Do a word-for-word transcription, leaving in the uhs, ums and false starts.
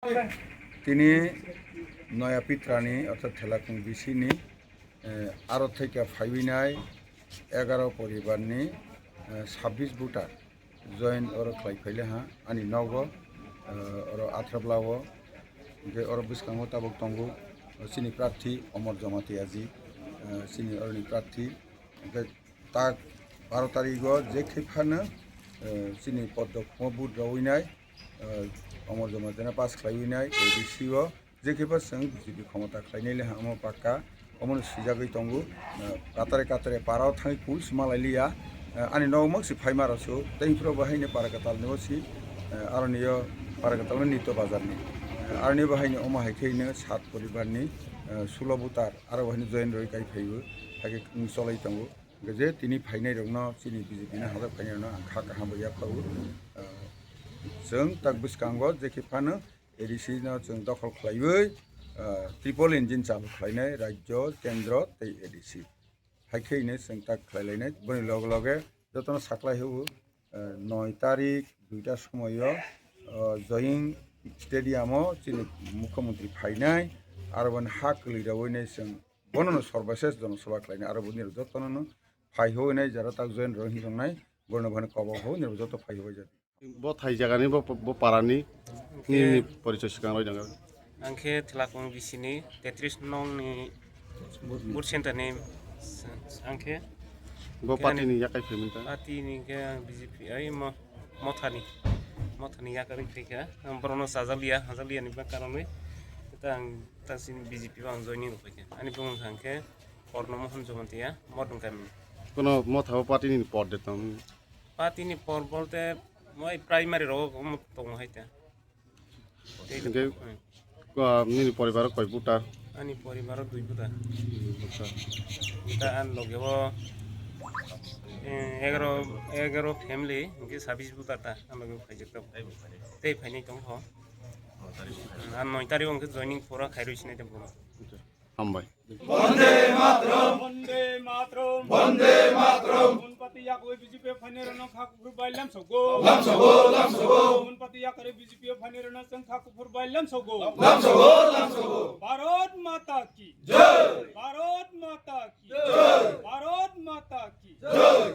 Tini Noya Pitrani, orthat Thelakung bisini, eh, aro theke phaiwinai egaro poribarni, eh, sabbish voter join oro khlai phaile ha ani nogo, eh, oro Athrabla o, hingke oro bwskango tabuk tongo, eh, chini prarthi Omor Jamatia ji, eh, chini oroni prarthi, hingke tak baro tarigo je khe phano, eh, chini poddo khumo vote rowinai, eh, Omor Jamatia pass khlaiwinai A D C o, je khe phano chwng B J P khomota khlainai le ha omo pakka, omono swijagwi tongo, eh, katare katare parao thangwi kul sima lailiya, eh, ani nogo mangsi phaima rw su, tei phuru bo haino Parakatalni o si, eh, aroni o Parakatalni Nitto Bazarni, eh, aroni bo haino omo hai khe ino sat poribarni, eh, sulo voter aro bo haino join rwi kai phaibo, hai khe wng cholai tongo. Hingke je tini phainai rokno, chini B J P ni hajak phainai rokno ang kha kaham bai yaphao. Ah, chwng tak bwskango je khe phano A D C no chwng dokhol khlaiwi, ah, triple engine chalu khlainai rajyo, kendro tei A D C. Hai khe hwnwi chwng tak khlai lainai. Boni loge loge jotono saklai hwbo, ah, noi tarik duita somoio, ah, Joying Stadium o chini Mukhyamantri phainai, aro boni ha kwlwi rwui nai chwng Bono no sorbases jono sabha khlainai, aro bo nirok jotono no phai hwnwi nai jara tak join rw hinwi tongnai, bono bo kobo hwnwi nirok joto phai hwnwi jati. Bo thai jagani, bo, bo parani, nini porichoi swkang roi nang. Ang khe Thelakung bisini tetris nong ni booth center ni, ang khe bo party ni yakai phaimani ta? Party ni khe ang B J P ai mo-, mothani, mothani yakarwi phaikha. Ang borokno chajakliya, chajakliya ni karonwi ta ang ta chini B J P o ang joining rw phaikha. Ani bumung kha ang khe Korno Mohan Jamatia, Modon kami. Kono motha o party ni por de tong? Party ni por bolte moi primary rogo tongo hai ta. Tei hingke, hmm. Ko, nini poribaro koi buta? Ani poribaro dui buta. Buta. Buta an loge o, eh, egaro, egaro family, hingke sabis buta ta, an loge o khaijak ta. Tei phainai tong kho. An noi tarik o hingke joining pura khairoi sinai tong kho. Hambai. Bande Mataram! Bande Mataram! Bande Mataram! Munpati yakarwi B J P phainai rokno kha kuphur bai lamsogo. Lamsogo, lamsogo! Munpati yakarwi B J P phainai rokno chwng kha kuphur bai lamsogo. Lamsogo, lamsogo! Bharat Mata ki! Jai! Bharat Mata ki! Jai! Bharat Mata ki! Jai!